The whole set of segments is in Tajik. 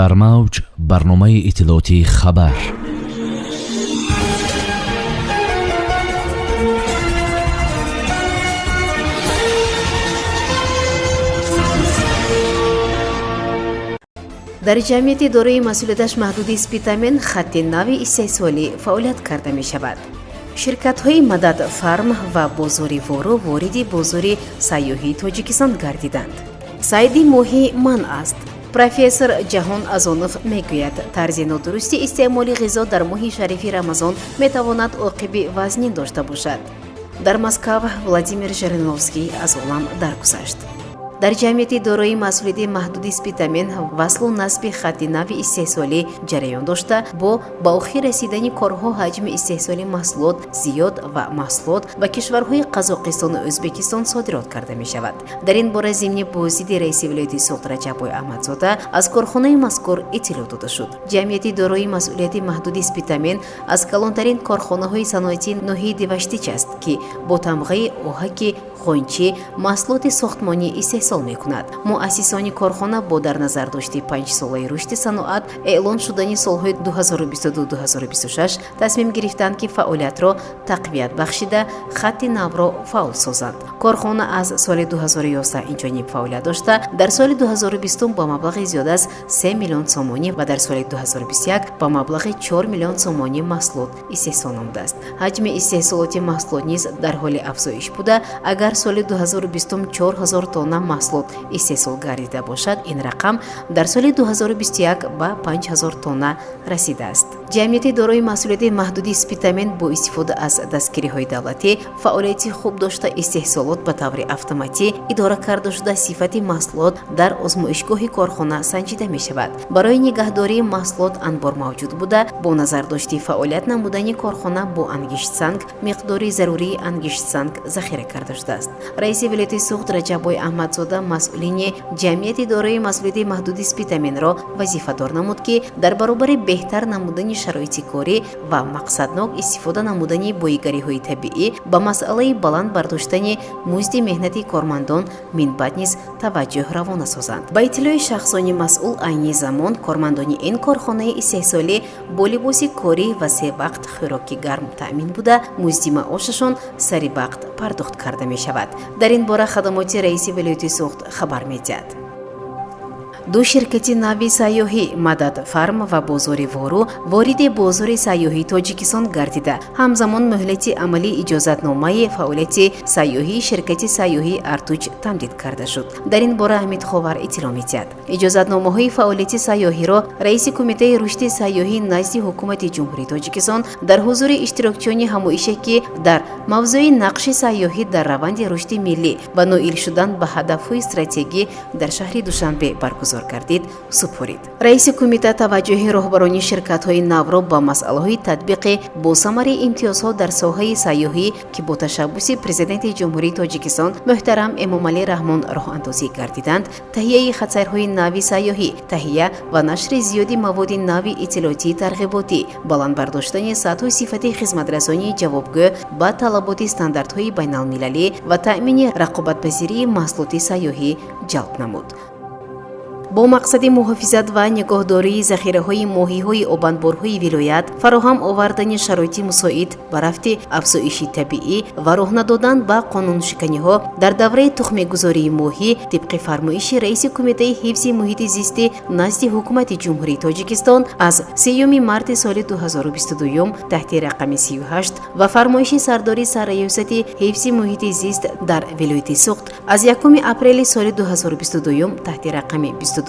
Дар мавҷ барномаи иттилоотии «Хабар». Дар ҷамъияти дорои масъулияташ маҳдуди «Спитамен» хатти нави истеҳсолӣ фаъолият карда мешавад. Ширкатҳои «Мадад Фарм» ва «Бозори Воро» вориди бозори сайёҳии Тоҷикистон гардиданд. Сайди моҳӣ манъ аст. Профессор Ҷаҳон Азонов мегӯяд, тарзи нодурусти истеъмоли ғизо дар моҳи шарифи Рамазон метавонад оқиби вазнин дошта бошад. Дар Москав Владимир Жириновский аз олам даргузашт. Дар ҷамъияти дорои масъулияти маҳдуди «Спитамен» васлу насби хатти нави истеҳсолӣ ҷараён дошта, бо ба охир расидани корҳо ҳаҷми истеҳсоли маҳсулот зиёд ва маҳсулот ба кишварҳои Қазоқистону Ӯзбекистон содирот карда мешавад. Дар ин бора зимни боздиди раиси вилояти Суғд Раҷаббой Аҳмадзода аз корхонаи мазкур иттилоъ дода шуд. Ҷамъияти дорои масъулияти маҳдуди «Спитамен» аз калонтарин корхонаҳои саноатии ноҳияи Деваштич аст, ки бо тамғаи оҳаки ғончӣ маҳсулоти сохтмонӣ истеҳсол мекунад. Муассисони корхона бо дар назар дошти 5-солаи рушди саноат эълон шудани солҳои 2022-2026 тасмим гирифтанд, ки фаъолиятро тақвият бахшида, хатти навро фаъол созанд. Корхона аз соли 2011 инҷониб фаъолият дошта, дар соли 2020 ба маблағи зиёд аз 3 миллион сомонӣ ва дар соли 2021 ба маблағи 4 миллион сомонӣ маҳсулот истеҳсол намудааст. Ҳаҷми истеҳсолоти маҳсулот низ дар ҳоли афзоиш буда, агар соли 2020 4000 тонна маҳсулот истеҳсол гардида бошад, ин рақам дар соли 2021 ба 5000 тонна расидааст. Ҷамъияти дорои масъулияти маҳдуди «Спитамен» бо истифода аз дастгириҳои давлатӣ фаъолияти хуб дошта, истеҳсолот ба таври автоматӣ идора карда шуда, сифати маҳсулот дар озмоишгоҳи корхона санҷида мешавад. Барои нигаҳдории маҳсулот анбор мавҷуд буда, бо назардошти фаъолият намудани корхона бо ангиштсанг миқдори зарурии ангиштсанг захира карда шудааст. Раиси вилояти Суғд Раҷаббой Аҳмадзода масъулини ҷамъияти дорои масъулияти маҳдуди «Спитаменро» вазифадор намуд, ки дар баробари беҳтар намудани шароити корӣ ва мақсаднок истифода намудани боигариҳои табиӣ ба масъалаи баланд бардоштани музди меҳнати кормандон минбаъд низ таваҷҷӯҳ равона созанд. Ба иттилои шахсони масъул, айни замон кормандони ин корхонаи истеҳсолӣ бо либоси корӣ ва се вақт хӯроки гарм таъмин буда, музди маошашон сари вақт пардохт карда мешавад. Дар ин бора хадамоти раиси вилояти Суғд хабар медиҳад. Ду ширкати нави сайёҳӣ, «Мадад Фарм» ва «Бозори Вору», вориди бозори сайёҳии Тоҷикистон гардида, ҳамзамон муҳлати амалии иҷозатномаи фаъолияти сайёҳии ширкати сайёҳии «Артуч» тамдид карда шуд. Дар ин бора Ҳамид Ховар иттилоъ медиҳад. Иҷозатномаҳои фаъолияти сайёҳиро раиси Кумитаи рушди сайёҳӣ назди Ҳукумати Ҷумҳурии Тоҷикистон дар ҳузури иштирокчиёни ҳамоише, ки дар мавзӯи нақши сайёҳӣ дар раванди рушди миллӣ ва ноил шудан ба ҳадафҳои стратегӣ дар шаҳри Душанбе баргузор гардид, супорид. Раиси кумита таваҷҷӯҳи роҳбарони ширкатҳои навро ба масъалаҳои татбиқи босамари имтиёзҳо дар соҳаи сайёҳӣ, ки бо ташаббуси Президенти Ҷумҳурии Тоҷикистон муҳтарам Эмомалӣ Раҳмон роҳандозӣ гардиданд, таҳияи хатсайрҳои нави сайёҳӣ, таҳия ва нашри зиёди маводи нави иттилоотии тарғиботӣ, баланд бардоштани сатҳу сифати хизматрасонии ҷавобгӯ ба талаботи стандартҳои байналмилалӣ ва таъмини рақобатпазирии маҳсулоти сайёҳӣ ҷалб намуд. Бо мақсади муҳофизат ва нигоҳдории захираҳои моҳиҳои обанборҳои вилоят, фароҳам овардани шароити мусоид ба рафти афзоиши табиӣ ва роҳ надодан ба қонуншиканиҳо дар давраи тухмигузории моҳӣ, тибқи фармоиши раиси Кумитаи ҳифзи муҳити зисти назди Ҳукумати Ҷумҳурии Тоҷикистон аз 3 марти соли 2022 таҳти рақами 38 ва фармоиши сардори Сарраёсати ҳифзи муҳити зист дар вилояти Суғд аз 1 апрели соли 2022 таҳти рақами 22,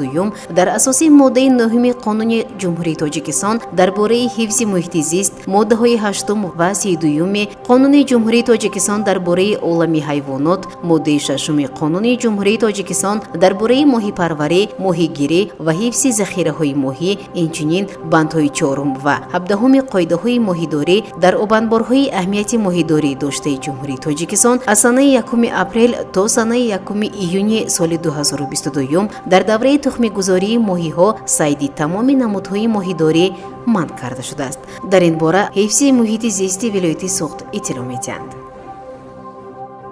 дар асоси моддаи 9 Қонуни Ҷумҳурии Тоҷикистон дар бораи ҳифзи муҳити зист, моддаҳои 8 ва 32 Қонуни Ҷумҳурии Тоҷикистон дар бораи олами ҳайвонот, моддаи 6 Қонуни Ҷумҳурии Тоҷикистон дар бораи моҳипарварӣ, моҳигирӣ ва ҳифзи захираҳои моҳӣ, инчунин бандҳои 4 ва 17 қоидаҳои моҳидорӣ дар обанборҳои аҳамияти моҳидорӣ доштаи Ҷумҳурии Тоҷикистон, аз санаи 1 апрел то санаи 1 июни соли 2022 дар давраи тухмигузории моҳиҳо сайди тамоми намудҳои моҳидорӣ манъ карда шудааст. Дар ин бора ҳифзи муҳити зисти вилояти Суғд иттилоъ медиҳанд.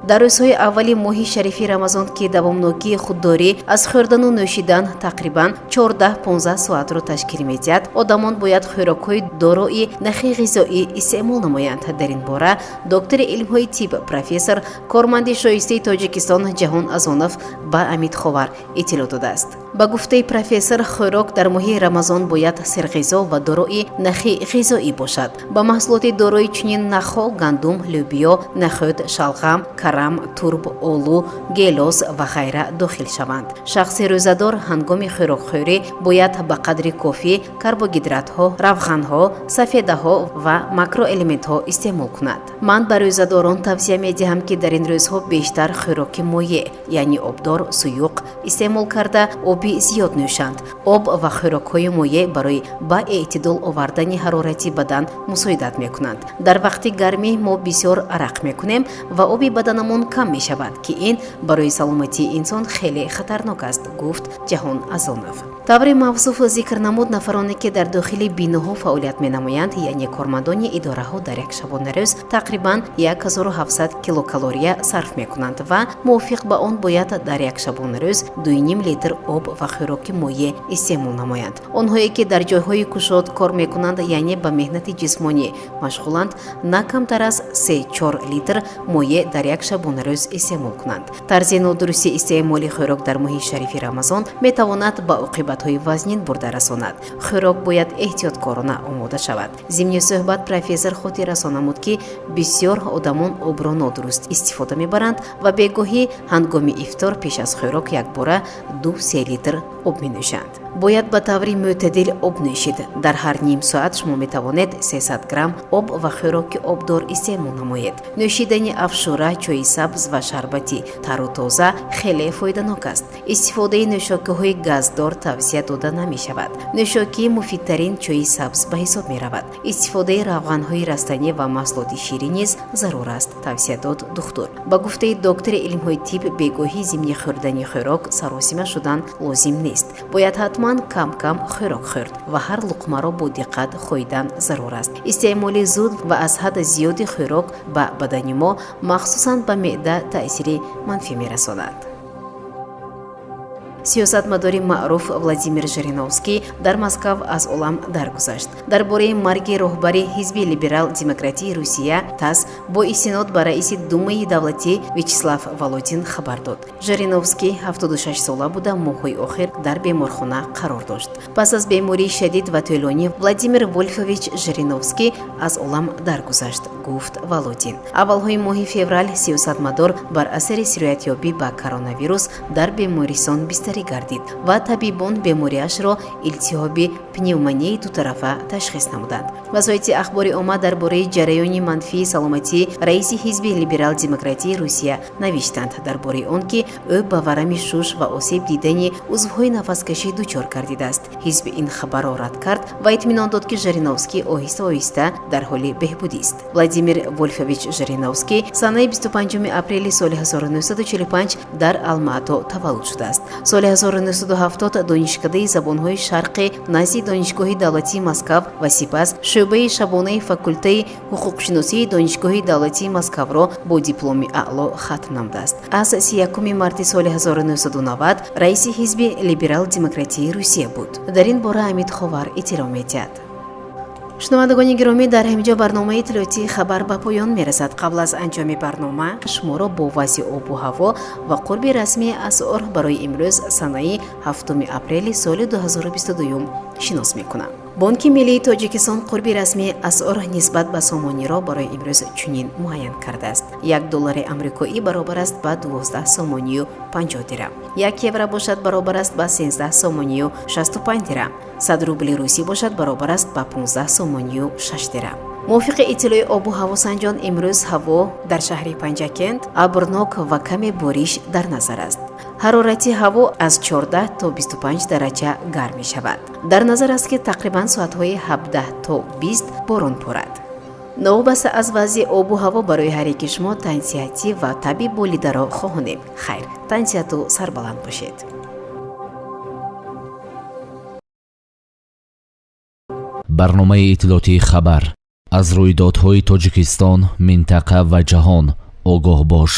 Дар рӯзҳои аввали моҳи шарифи Рамазон, ки давомнокии худдорӣ аз хӯрдану нӯшидан тақрибан 14-15 соатро ташкил медиҳад, одамон бояд хӯрокҳои дорои нахи ғизоӣ истеъмол намоянд. Дар ин бора доктори илмҳои тиб, профессор, корманди шоистаи Тоҷикистон Ҷаҳон Азонов ба Амид Ховар иттилоъ додааст. Ба гуфтаи профессор, хӯрок дар моҳи Рамазон бояд серғизо ва дорои нахи ғизоӣ бошад. Ба маҳсулоти дорои чунин нахҳо гандум, лӯбиё, нахӯд, шалғам, карам, турб, олу, гелос ва ғайра дохил шаванд. Шахси рӯзадор ҳангоми хӯрокхӯрӣ бояд ба қадри кофӣ карбогидратҳо, равғанҳо, сафедаҳо ва макроэлементҳо истеъмол кунад. Ман ба рӯзадорон тавсия медиҳам, ки дар ин рӯзҳо бештар хӯроки моеъ, яъне обдор, суюқ истеъмол карда, оби зиёд нӯшанд. Об ва хӯрокҳои моеъ барои ба эътидол овардани ҳарорати бадан мусоидат мекунанд. Дар вақти гармӣ мо бисёр арақ мекунем ва оби баданамон кам мешавад, ки ин барои саломатии инсон хеле хатарнок аст, гуфт Ҷаҳон Азонов. Таври мавсуф зикр намуд, нафароне ки дар дохили биноҳо фаъолият менамоянд, яъне кормандони идораҳо, дар як шабонарӯз тақрибан 1700 килокалория сарф мекунанд ва мувофиқ ба он бояд дар як шабонарӯз 2,5 литр об ва хӯроки моеъ истеъмол намоянд. Онҳое ки дар ҷойҳои кушод кор мекунанд, яъне ба меҳнати ҷисмонӣ машғуланд, на камтар аз 3-4 литр моеъ дар як шабонарӯз истеъмол кунанд. Тарзи нодурусти истеъмоли хӯрок дар моҳи шарифи Рамазон метавонад ба оқибатҳои вазнин бурда расонад. Хӯрок бояд эҳтиёткорона омода шавад. Зимни суҳбат профессор хотиррасон намуд, ки бисёр одамон обро нодуруст истифода мебаранд ва бегоҳӣ ҳангоми ифтор пеш аз хӯрок якбора 2-3 литр об менӯшанд. Бояд ба таври мӯътадил об нӯшид. Дар ҳар ним соат шумо метавонед 300 грамм об ва хӯроки обдор истеъмол намоед. Нӯшидани афшура, чойи сабз ва шарбати тару тоза хеле фоиданок аст. Истифодаи нӯшокиҳои газдор тавсия дода намешавад. Нӯшокии муфидтарин чойи сабз ба ҳисоб меравад. Истифодаи равғанҳои растанӣ ва маҳсулоти ширӣ низ зарур аст, тавсия дод духтур. Ба гуфтаи доктори илмҳои тиб, бегоҳӣ зимни хӯрдани хӯрок саросима шудан лозим нест. Бояд ҳатман кам-кам хӯрок хӯрд ва ҳар луқмаро бо диққат хоидан зарур аст. Истеъмоли зуд ва аз ҳад зиёди хӯрок ба бадани мо, махсусан ба меъда, таъсири манфӣ мерасонад. Сиёсатмадори маъруф Владимир Жириновский дар Москав аз олам даргузашт. Дар бораи марги роҳбари ҳизби либерал-демократии Русия ТАСС бо истинод ба раиси Думаи давлатӣ Вячеслав Володин хабар дод. Жириновский 76 сола буда, моҳҳои охир дар беморхона қарор дошт. Пас аз бемории шадид ва тӯлонӣ Владимир Вольфович Жириновский аз олам даргузашт, гуфт Володин. Аввалҳои моҳи феврал сиёсатмадор бар асари сироятёбӣ ба коронавирус дар бемористон бистарӣ гардид ва табибон бемориашро илтиҳоби пневмонияи дутарафа ташхис намуданд. Васоити ахбори омма дар бораи ҷараёни манфии саломатии раиси ҳизби либерал-демократии Русия навиштанд. Дар бораи он ки ӯ ба варами шуш ва осеб дидани узвҳои нафаскашӣ дучор гардидааст. Ҳизб ин хабарро рад кард ва итминон дод, ки Жириновский оҳиста оҳиста дар ҳоли беҳбудист. Владимир Вольфович Жириновский санаи 25 апрели соли 1945 дар Алмаато таваллуд шудааст. Соли 1970 Донишкадаи забонҳои шарқи назди Донишгоҳи давлатии Москав ва сипас шӯъбаи шабонаи факултаи ҳуқуқшиносии Донишгоҳи давлатии Москавро бо дипломи аъло хатм намудааст. Аз 31 марти соли 1990 раиси ҳизби либерал-демократии Русия буд. Дар ин бора Амид Ховар иттилоъ медиҳад. Шунавандагони гиромӣ, дар ҳамин ҷо барномаи иттилоотии «Хабар» ба поён мерасад. Қабл аз анҷоми барнома шуморо бо вазъи обу ҳаво ва қурби расмии асъор барои имрӯз, санаи 7 апрели соли 2022, шинос мекунам. Бонки миллии Тоҷикистон қурби расмии асъор нисбат ба сомониро барои имрӯз чунин муайян кардааст: 1 доллари амрикоӣ баробар аст ба 12 сомонию 50 дирам, 1 евро бошад, баробар аст ба 13 сомонию 65 дирам, 100 рубли русӣ бошад, баробар аст ба 15 сомонию 6 дирам. Мувофиқи иттилои обу ҳавосанҷон, имрӯз ҳаво дар шаҳри Панҷакент абрнок ва каме бориш дар назар аст. Ҳарорати ҳаво аз 14 то 25 дараҷа гарм мешавад. Дар назар аст, ки тақрибан соатҳои 17 то 20 борон борад. Новобаста аз вазъи обу ҳаво, барои ҳар яки шумо тансиҳатӣ ва табъи болидаро хоҳонем. Хайр, тансиҳату сарбаланд бошед. Барномаи иттилоотии «Хабар» аз рӯйдодҳои Тоҷикистон, минтақа ва ҷаҳон. Огоҳ бош.